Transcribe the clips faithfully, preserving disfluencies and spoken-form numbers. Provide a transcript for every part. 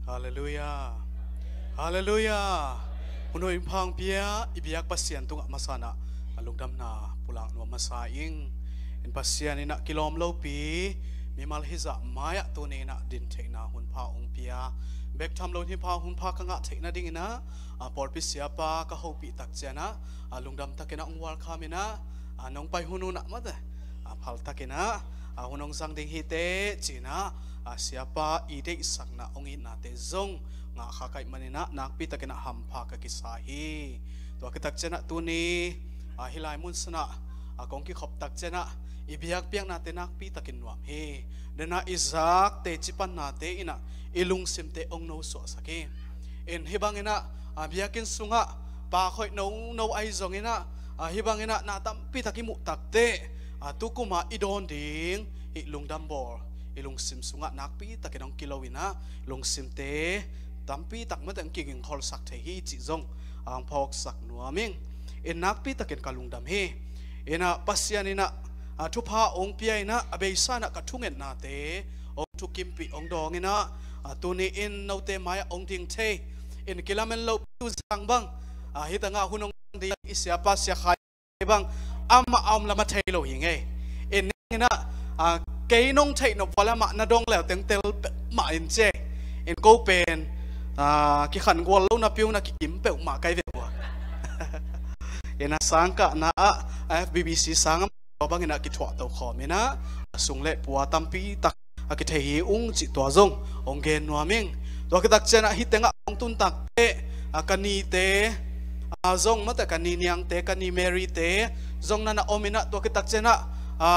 Halleluiah. Halleluiah. Hun hoih hun pha hong pia i biak Pasian tungah masa in ah a lungdamna pulak nuam masa ing. In Pasian in ah kilawm lopi mimal hizah mai-ah tuni in ah din theihna hun pha hong pia. Bek tham lo hun pha, hun pha ka ngah theih nading in ah, a, pawlpi siapa ka hopih tak ciang ah, a, lungdam takin ah hong welcome in ah, a, nong pai hun hun ah mate, a, phal takin ah, a, hun hong zang ding hi teh ci-in ah, a, siapa i deihsakna hong itnate zong ngah kha ka hih manin ah nakpi takin ah hampha ka kisa hi. Tua khit tak ciang ah tuni, a, hih lai mun sungah, a, kong kikhop tak ciang ah i biakpiaknate nakpi takin nuam hi. Dena i zak teci pannate in ah i lungsimte hong nosuahsak hi. In hih bangin ah, a, biakinn sungah pak hoih nono ahi zongin ah, a, hih bangin ah na tampi tak i muh tak teh, a, tu kum a i dawn ding hih lungdam bawl i lungsim sungah nakpi takin hong kilo in ah lungsimte tampi tak mate hong kigingkholsak thei hi cih zong, a, hong phawksak nuam ing. In nakpi takin ka lungdam hi. In ah Pasian in ah, a, thupha hong pia in ah a beisa in ah ka thungetnate hong thukimpih hong dawng in ah, a, tuni in note mai-ah hong ding thei. In kilamen lopi, tu zang bang, a, hih tengah hun hong ding i siapa Sia Khai bang amah a om lam a thei lo hi ngei. In ning in ah, a, kei nong theih nop ua le amah na dong leuteng tel peuhmah in ci. In ko pen, a, kikhan gual lo napi-un ah kikim peuhmah ka hi ve ua. In ah sangkahna ah, a, F B B C sang ah tua bangin ah kithuah tokhawm in ah, a, sum le pai tampi tak a kithei hi ung cih tua zong hong gen nuam ing. Tua khit tak ciang ah hih tengah hong tun tak teh, a, ka nite, a, zong mate, ka ni Niangte, ka ni Maryte zong na na om in ah, tua khit tak ciang ah, a,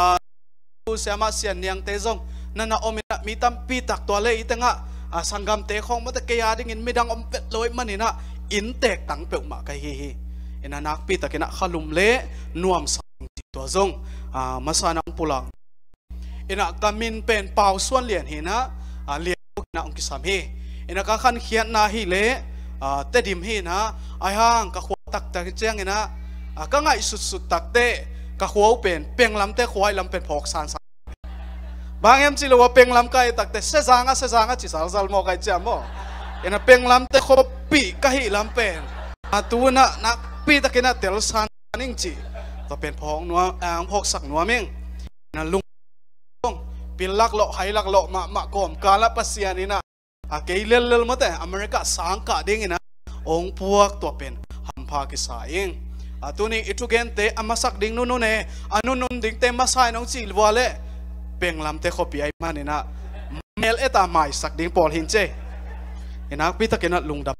Sia Mah Sian Niangte zong na na om in ah, mi tampi tak tua le hih tengah, a, sanggamte khawng mate kei a dingin midang om vet lo ahih manin ah inntek tang peuhmah ka hi hi. In ah nakpi takin ah khalum le nuamsa ing cih tua zong, a, masa in ah hong pulak. In ah ka min pen Pau Suan Lian hi in ah, a, Lian Uk in ah hong kisam hi. In ah ka khankhiatna hi leh, a, Tedim hi in ah, ahih hang ka khua taktak ciangin ah, a, ka ngaihsutsut tak teh ka khua uh pen Penglamte khua ahih lam pen phawk sansan. Bang hiam cih leh ua Penglam ka hih tak teh Sezang ah, Sezang ah ci salsal maw, ka hih ciang maw. In ah Penglamte khuapih ka hih lam pen, a, tu in ah nakpi takin ah telsan ing cih tua pen phawk nuam, a, hong phawksak nuam ing. Na lung pil lak lawh, hai lak lawh mahmah kawmkal ah Pasian in ah, a, kei lellel mate America sangkah dingin ah hong puak tua pen hampha kisa ing. A, tuni i thugente a masak ding nunun e, a nunun dingte masa in hong cih lua leh Penglamte khuapi ahih manin ah mel et a maisak ding pawl hi in ci. In nakpi takin ah lungdam.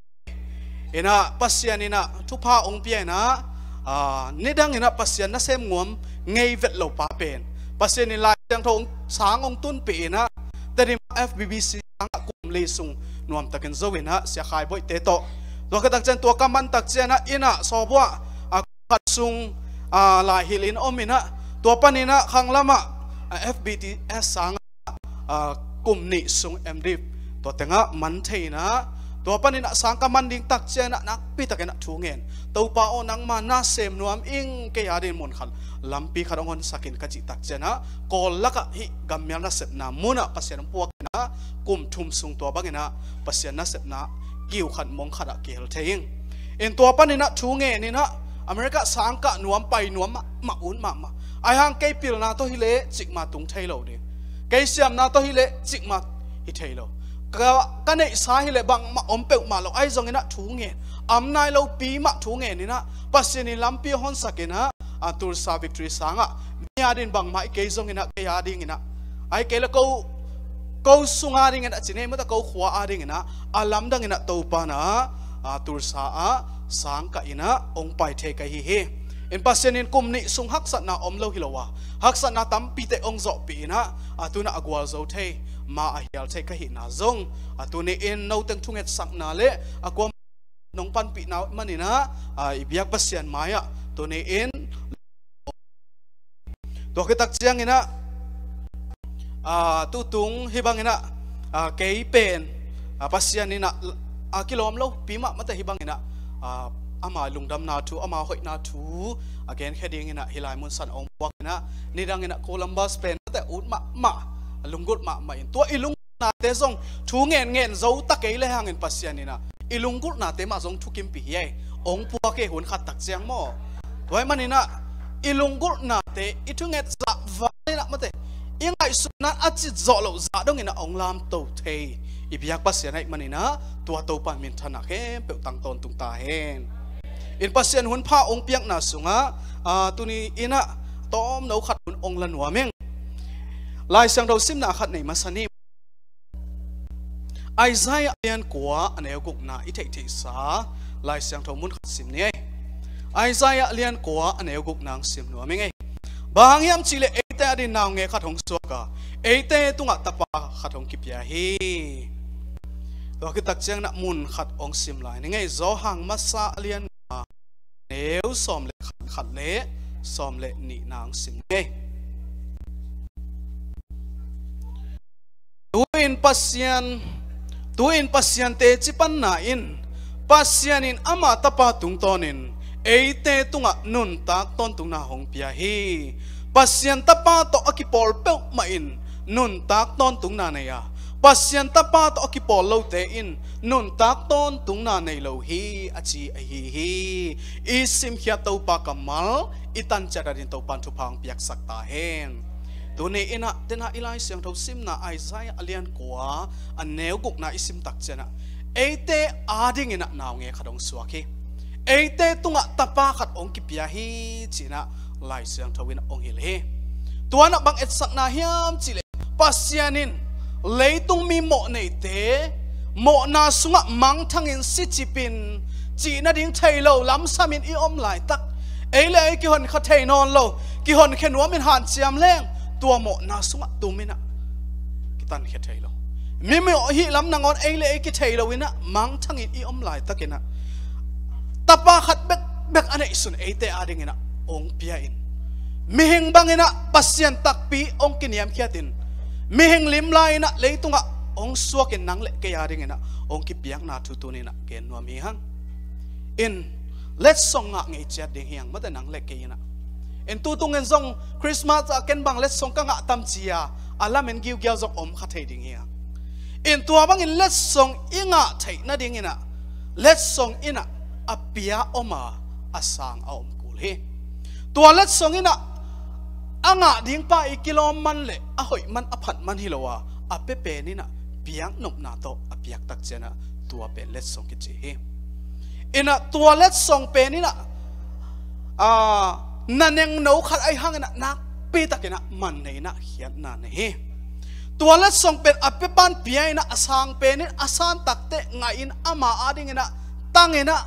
In ah Pasian in ah thupha hong pia in ah, a, nidang in ah Pasian nasem nuam ngei vet lo pa pen, Pasian in Lai Siangtho hong sang hong tunpih in ah, Tedim F B B C sang ah kum li sung nuam takin zo in ah Sia Khai Boihte tawh. Tua khit tak ciang tua ka man tak ciang ah in ah sawbuah, a, khat sung, a, lai hilh in om in ah, tua panin ah khanglam ah, a, F B T S sang ah, a, kum nih sung M.Div tua tengah man thei in ah, tua panin ah sang ka man ding tak ciang ah nakpi takin ah thu ngen. Topa aw, nangma nasem nuam ing, kei a dingin mun khat lampi khat hong honsak in ka cih tak ciang ah, Kawl lakah hih gammial nasepna mun ah Pasian hong puak in ah, kum thum sung tua bangin ah Pasian nasepna kiu khat mong khat ah kihel thei ing. In tua panin ah thu ngen in ah America sangkah nuam, pai nuam mahmah, ut mahmah. Ahih hang kei pilna tawh hi leh cikmah tung thei lo ding, kei siamna tawh hi leh cikmah hi thei lo. Ka, ka neihsa hi leh bangmah om peuhmah lo, ahi zongin ah thu ngen, a om nai lopi mah thu ngen in ah Pasian in lampi honsak in ah, a, Tulsa Victory sang ah mi a dingin bangmah hi kei zongin ah, kei a dingin ah, ahih kei leh ko, ko sung a dingin ah ci ni ei maw, ta ko khua a dingin ah a lamdang in ah Topa in ah, a, Tulsa ah sangkah in ah hong pai thei ka hi hi. In Pasian in kum nih sung haksatna om lo hi lo a, haksatna tampite hong zawhpih in ah, a, tu in ah a gualzo thei, ma a hial thei ka hihna zong, a, tuni in noteng thungetsakna le a kuamah nong panpihna uh manin ah, a, i biak Pasian mai-ah tuni in. Tua khit tak ciangin ah, a, tutung hih bangin ah, a, kei pen, a, Pasian in ah, a, kilawm lopi mahmah teh hih bangin ah, a, ama lungdamna thu, ama hoihna thu a genkhia dingin ah hih lai mun sungah hong puak in ah, nidangin ah Columbus pen teh ut mahmah, a, lunggulh mahmah in, tua i lung lunggulhnate zong thu ngen ngen zo ta kei le hangin Pasian in ah i lunggulhnate mah zong thukimpih hi ei. Ong puak ei hun khat tak ciang maw. Tua ahih manin ah i lunggulhnate i thunget zah val in ah mate, i ngaihsutna a cit zawh loh zah dongin ah ong lamto thei i biak Pasian ahih manin ah tua Topa in minthanna khempeuh tang tawntung ta hen. In Pasian hunpha ong piakna sungah, ah, tuni in ah tawmno khat hun ong la nuam ing. Lai Siangtho simna khat nei masa ni. Isaiah lian kua a neu gukna i theihtheihsa Lai Siangtho mun khat sim ni ei. Isaiah lian kua a neu gukna ong sim nuam ing ei. Bang hang hiam cihleh eite adingin naungek khat hong suak a, eite tungah tapa khat hong kipia hi. Tua khit tak ciangin ah mun khat ong sim lai ning ei. Johan masa a lian nga, neu sawm le khat, khat le sawm le nihna ong sim ning ei. Tu-in Pasian, tu-in Pasian teci panna in Pasian in ama tapa tungtawnin eite tungah nuntak tawntungna hong pia hi. Pasian tapa tawh a kipawl peuhmah in nuntak tawntungna nei a, Pasian tapa tawh a kipawl lote in nuntak tawntungna nei lo hi, a ci ahi hi. I simkhiat Topa kammal i tan ciat adingin Topa in thupha hong piaksak ta hen. Tuni in ah tena i Lai Siangtho simna Isaiah a lian kua a neu gukna i sim tak ciangin ah eite adingin ah naungek khat hong suak hi. Eite tungah tapa khat hong kipia hi ci-in ah Lai Siangtho in ah hong hilh hi. Tua in ah bang etsakna hiam cihleh Pasian in leitung mi mawhneite mawhna sungah mangthangin sicipin cih nading thei lo lamsamin i om laitak, ei le ei kihonkhia thei nawn lo, kihonkhia nuamin hanciam leng tua mawhna sungah tumin ah kitankhia thei lo. Mi mawh hih lam nangawn ei le ei kithei loin ah mangthangin i om laitakin ah tapa khat bekbek a neihsun eite adingin ah hong pia in, mihing bangin ah Pasian takpi hong kiniamkhiatin, mihing lim lai-in ah leitungah hong suakin nang le kei adingin ah hong kipiakna thu tuni in ah gen nuam hi hang. In letsong ngah ngei ciat ding hi hang mate nang le kei in ah. In tu tungin zong Christmas ah ken bang letsong ka ngah tam ci-a a lamen giugiau zong om kha thei ding hi hang. In tua bangin letsong i ngah theih nadingin ah letsong in ah a pia om a, a sang a om kul hi. Tua letsong in ah a ngah ding pa i kilawm man le a hoih man a phat man hi lo a, a pia pen in ah piak nopna tawh a piak tak ciangin ah tua pen letsong kici hi. In ah tua letsong pen in ah, a, na nengno khat ahih hangin ah nakpi takin ah man nei in ah khiatna nei hi. Tua letsong pen a pia pan pia in ah a sang pen in a san takteh ngah in ama adingin ah tang in ah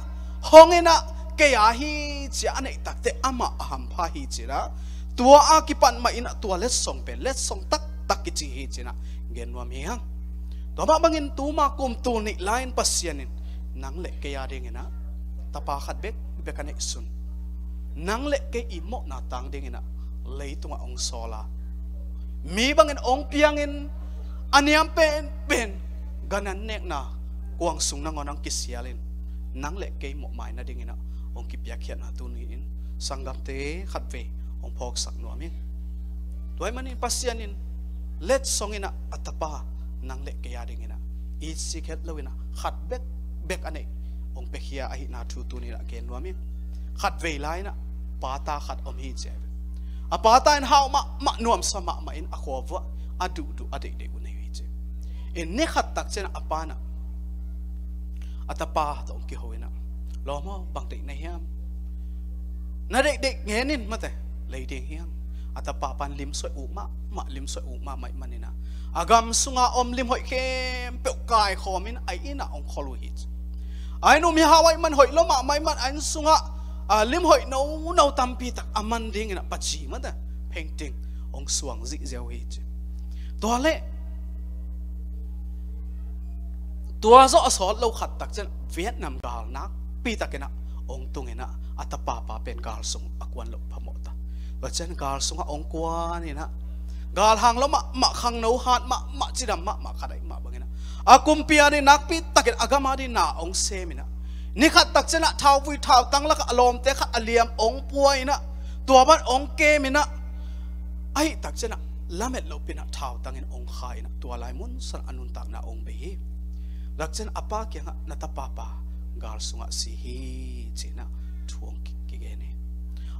hong in ah kei a hi ci-a a neih takteh amah a hampha hi ci-in ah tua a kipan mah in ah tua letsong pen letsong taktak kici hi ci-in ah gen nuam hi hang. Tua mah bangin tuma kum tul nih lai-in Pasian in nang le kei adingin ah tapa khat bekbek a neihsun, nang le kei i mawhna tang dingin ah leitungah hong sawl a, mi bangin hong piangin a niam penpen gan an nekna kuang sung nangawn hong kisialin nang le kei mawhmai nadingin ah hong kipiakkhiatna tuni-in sanggamte khatvei hong phawksak nuam ing. Tua ahih manin Pasian in letsong in ah a tapa nang le kei adingin ah itsi khet loin ah khat bekbek a neih hong piakhia ahihna thu tuni in ah gen nuam ing. Khatvei lai-in ah pata khat om hi ci a, a pata in hau mahmah nuamsa mahmah in a khuavuah a duhduh a deihdeih uh nei uh hi ci. In ni khat tak ciangin ah a pa in ah a tapa tawh hong kiho in ah, lawm aw, bang deih na hiam? Na deihdeih ngen in mate, lei ding hi hang. A tapa pan lim suai uk mahmah, lim suai uk mahmah ahih manin ah a gam sunga om lim hoih khempeuh kaikhawmin a inn ah hong khol uh hi ci. A inn um hi hau ahih man hoih lua mahmah ahih man a inn sungah, a, lim hoih nono tampi tak a man dingin ah paci mate, painting hong suang zihziau hi ci. Tua leh tua zawh a sawt lo khat tak ciangin Vietnam gal nakpi takin ah hong tungin ah a tapa pa pen gal sung a kuan loh phamawh ta. Tua ciangin gal sungah hong kuan in ah gal hang lo mahmah, khangno hat mahmah, cidam mahmah khat ahih mah bangin ah a kumpi ading nakpi takin a gam ading na hong sem in ah ni khat tak ciangin ah thauvui thautang lakah a lawmte khat a liam hong pua in ah tua bang hong kem in ah ahih tak ciangin ah lamet lohpin ah thautangin ong kha in ah tua lai mun sungah a nuntakna ong bei hi. Tua ciang a pa kiangah na tapa pa gal sungah si hi ci-in ah thu ong ki- kigen hi.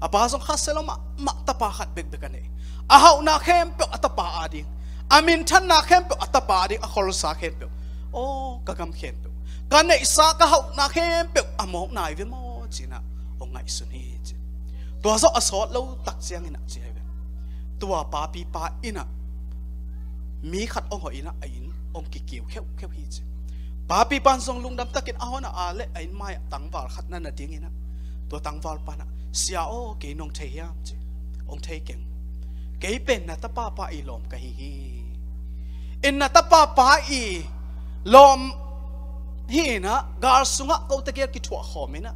A pa zong khasia lo mahmah, tapa khat bekbek a nei. A hauhna khempeuh a tapa ading, a minthanna khempeuh a tapa ading, a kholsa khempeuh, aw ka gam khempeuh, ka neihsa ka hauhna khempeuh a mawk nai ve maw ci-in ah ong ngaihsun hi ci. Tua zawh a sawt lo tak ciangin ah ci hi ve. Tua papipa in ah mi khat ong hoih in ah a inn ong kikiu kheuhkheuh hi ci. Papipa in zong lungdam takin a hon a, a leh a inn mai-ah tangval khat na na dingin ah tua tangvalpa in ah, "Sia aw, kei nong thei hiam?" ci. "Ong thei keng. Kei pen na tapapa i lawm ka hi hi. In na tapapa i lawm hi in ah gal sungah kote kia kithuah khawm in ah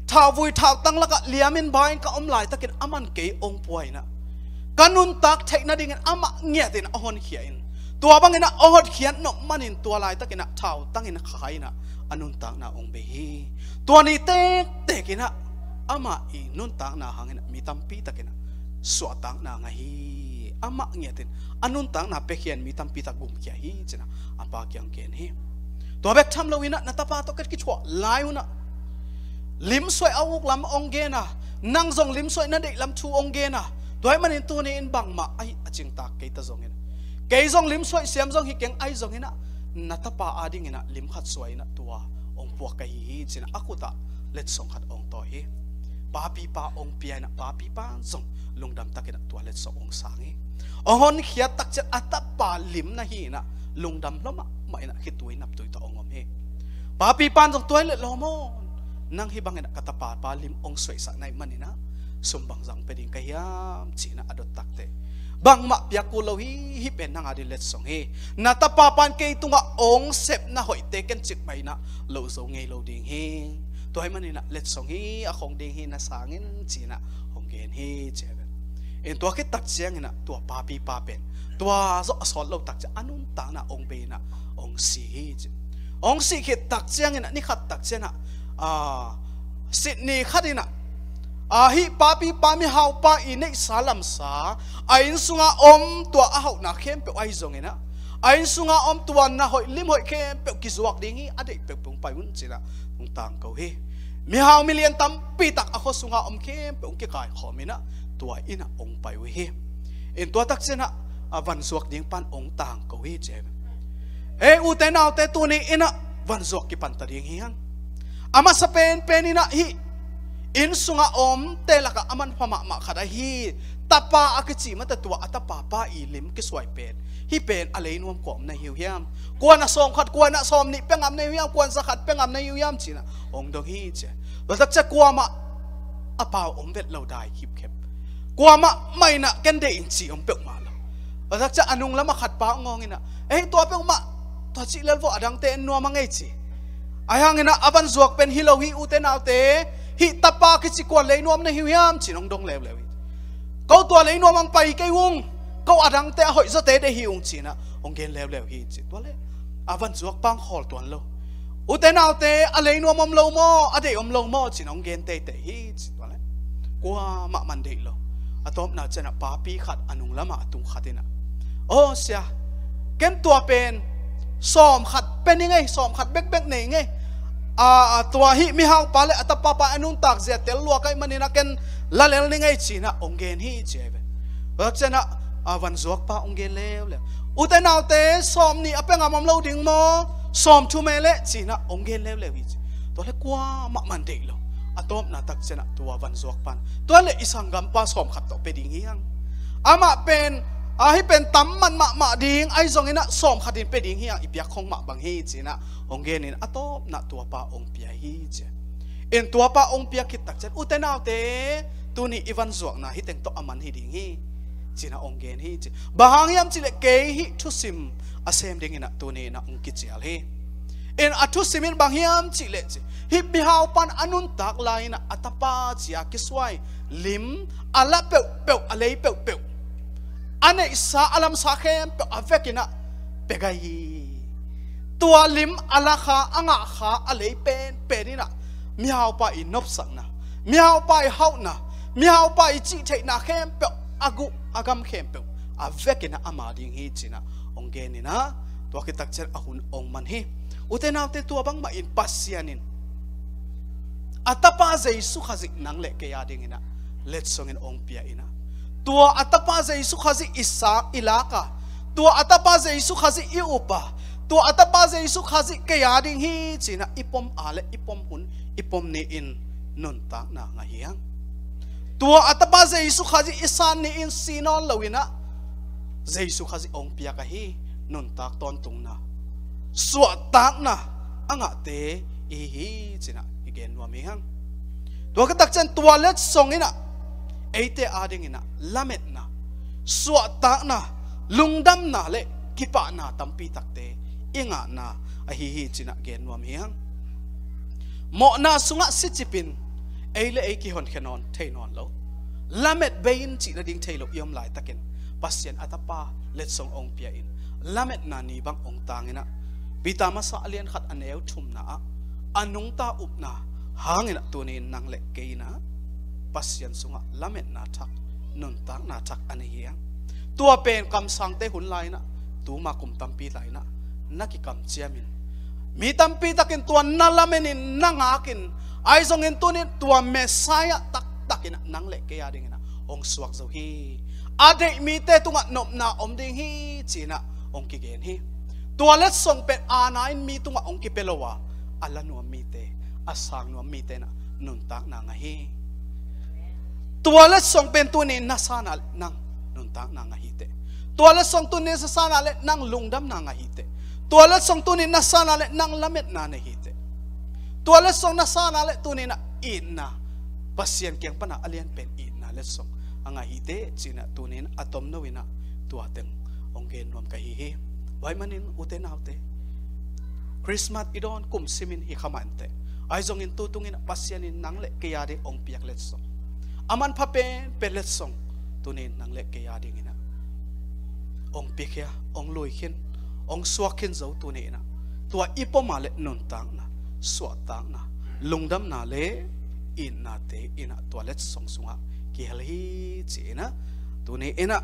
thauvui thautang lakah liamin bain ka om laitakin aman kei ong pua in ah ka nuntak theih nadingin amah ngiatin a honkhia in, tua bangin ah a hotkhiat nop manin tua laitakin ah thautangin kha in ah a nuntakna ong bei hi. Tua ni tektekin ah amah i nuntakna hangin ah mi tampi takin ah suahtakna ngah hi. Amah ngiatin a nuntakna piakhia in mi tampi tak gumkhia hi," ci-in ah a pa kiang gen hi. Tua bek tham loin ah na tapa tawh ka kithuah lai un ah limsuai a uk lam ong gen a, nang zong limsuai na deih lam thu ong gen a, tua ahih manin tuni in bangmah ahi a cingtak kei ta zongin ah, kei zong limsuai siam zong hi keng ahi zongin ah na tapa adingin ah lim khat suai in ah tua ong puak ka hi hi ci-in ah a khut ah letsong khat ong tawi hi. Papipa ong pia in ah papipa zong lungdam takin ah tua letsong ong sang hi. Ong honkhiat tak ciang a tapa lim na hi in ah lungdam hlua mahmah in ah khitui naptui tawh ong om hi. Papipa in zong, "Tua hi leh lawm aw, nang hih bangin ah ka tapapa lim ong suaihsak na hih manin ah sum bangzah ong pia ding ka hiam?" ci-in ah a dot takteh, "Bangmah piak kul lo hi. Hih pen nang ading letsong hi. Na tapapa in kei tungah ong sepna hoihte ken cik mah in ah loh zo ngei lo ding hi. Tua ahih manin ah letsong hi, a khong ding hi na sangin," ci-in ah ong gen hi ci hi ve. In tua khit tak ciangin ah tua papipa pen tua zawh a sawt lo tak ciang a nuntakna ong bei in ah ong si hi ci. Ong sih khit tak ciangin ah ni khat tak ciangin ah, ah, Sydney khat in ah, ah, hih papipa mihaupa i neihsa lamsa a inn sunga om tua a hauhna khempeuh ahi zongin ah a inn sunga om tua na hoih lim hoih khempeuh kizuak ding hi, a deih peuhpeuh ong pai un ci-in ah ong tangko hi. Mihau milian tampi tak a khua sunga om khempeuh ong kikaikhawm in ah tua inn ah ong pai uh hi. In tua tak ciangin ah a vanzuak ding pan ong tangko hi ci hi ve. "Ei ute naute, tuni in ah vanzuak kipan ta ding hi hang. A masa penpen in ah hih inn sunga omte lakah a manpha mahmah khat ahi tapa a kici mate tua a tapapa i lim kisuai pen, hih pen a lei nuam kua om na hi uh hiam? Kuan ah sawm khat, kuan ah sawm nih pia ngam na hi uh hiam? Kuan za khat pia ngam na hi uh hiam?" ci-in ah ong dong hi ci. Tua tak ciang kuamah a pau om vet lo, dai khipkhep. Kuamah mah in ah ken deih ing ci om peuhmah lo. Tua tak ciang a nung lamah khat pa ong ong in ah, "Ei, tua peuhmah, tua cih lel vua, a dangte en nuam a ngei," ci. Ahi hangin ah a vanzuak pen hi lo hi ute naute, hih tapa kici kuan lei nuam na hi uh hiam ci-in ong dong leuleu hi. "Ko tua lei nuam ong pai kei ung, ko a dangte a hoih zawte deih hi ung," ci-in ah ong gen leuleu hi ci. Tua leh a vanzuakpa ong khawl tuan lo. "Ute naute, a lei nuam om lo maw, a deih om lo maw?" ci-in ong gen teitei hi ci. Tua leh kuamah man deih lo. A tawpna ciangin ah papi khat a nung lamah a tung khat in ah, "Aw sia, ken tua pen sawm khat pia ning ei, sawm khat bekbek nei ning ei. A, a, tua hih mihaupa le a tapapa a nuntak zia tel lua ka hih manin ah ken la lel ning ei," ci-in ah ong gen hi ci hi ve. Tua ciangin ah a vanzuakpa ong gen leuleu. "Ute naute, sawm nih a pia ngam om lo ding maw? Sawm thum e leh," ci-in ah ong gen leuleu hi ci. Tua leh kuamah man deih lo. A tawpna tak ciangin ah tua vanzuakpa in, "Tua leh i sanggampa sawm khat tawh pia ding hi hang. Amah pen, a, hih pen tam man mahmah ding ahi zongin ah sawm khat in pia ding hi hang, i piak khong mah bang hi," ci-in ah ong gen in a tawpna tuapa ong pia hi ci. In tuapa ong pia khit tak ciang, "Ute naute, tuni i vanzuakna hih teng tawh a man hi ding hi," ci-in ah ong gen hi ci. "Bang hang hiam cih leh kei hih thusim a sem dingin ah tuni in ah ong kicial hi. In a thusim in bang hiam cih leh," ci, "hih mihaupa in a nuntak lai-in ah a tapa ci-a kisuai lim a la peuhpeuh, a lei peuhpeuh, a neihsa a lamsa khempeuh a vekin ah pia gai hi. Tua lim a la kha, a ngah kha a lei penpen in ah mihaupa i nopsakna, mihaupa i hauhna, mihaupa i cihtheihna khempeuh, a guh a gam khempeuh a vekin ah ama ding hi ci-in ah hong gen in ah, tua khit tak ciang a hun hong man hi. Ute naute, tua bangmah in Pasian in a tapa Jesu Khazih nang le kei a dingin ah letsong in hong pia in ah, tua a tapa Jesu Khazih i sa, i lak a, tua a tapa Jesu Khazih i up a, tua a tapa Jesu Khazih kei a ding hi ci-in ah i pom a le i pom hun, i pom ni-in nuntakna ngah hi hang. Tua a tapa Jesu Khazih i san ni-in si nawn lo in ah, Jesu Khazih hong piak ahi nuntak tawntungna, suahtakna a ngahte i hi hi ci-in ah i gen nuam hi hang. Tua khit tak ciang tua letsong in ah eite a dingin ah lametna, suahtakna, lungdamna le kipahna tampi takte i ngahna ahi hi ci-in ah gen nuam hi hang. Mawhna sungah sicip in ei le ei kihonkhia nawn thei nawn lo, lamet bei in cih nading thei lo i om laitakin, Pasian a tapa letsong hong pia in, lametna ni bang hong tang in ah, Peter masa a lian khat a neu thumna ah, a nungta upna hangin ah tuni-in nang le kei in ah Pasian sungah lametna thak, nuntakna thak a nei hi hang. Tua pen kamsangte hun lai in ah, tuma kum tampi lai in ah na kikamciam in, mi tampi takin tua na lamen in, na ngak in, ahi zongin tuni-in tua Messiah taktak in ah nang le kei a dingin ah hong suak zo hi. A deih mite tungah nopna om ding hi ci-in ah hong kigen hi. Tua letsong pen aana in mi tungah hong kipia lo a, a la nuam mite, a sang nuam mite in ah nuntakna ngah hi. Tua letsong pen tuni-in na san a le nang nuntakna ngah hi teh. Tua letsong tuni-in na san a le nang lungdamna ngah hi teh. Tua letsong tuni-in na san a le nang lametna nei hi teh. Tua letsong na san a le tuni-in ah itna, Pasian kiang pan a a lian pen itna letsong a ngah hi teh ci-in ah tuni-in a tomno in ah tua teng hong gen nuam ka hi hi. Tua ahih manin ute naute, Christmas i dawn kum simin hi kha mah inteh, ahi zongin tu tungin ah Pasian in nang le kei a ding hong piak letsong, a manpha penpen letsong tuni-in nang le kei a dingin ah hong piakhia, hong lui khin, hong suak khin zo tuni-in ah, tua i pom a le nuntakna, suahtakna, lungdamna le itnate in ah tua letsong sungah kihel hi ci-in ah, tuni-in ah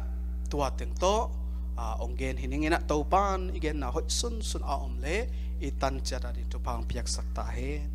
tua teng tawh, ah, hong gen hi ning in ah, Topa'n i genna hoih sunsun a om le i tan ciat a ding thupha hong piaksak ta hen.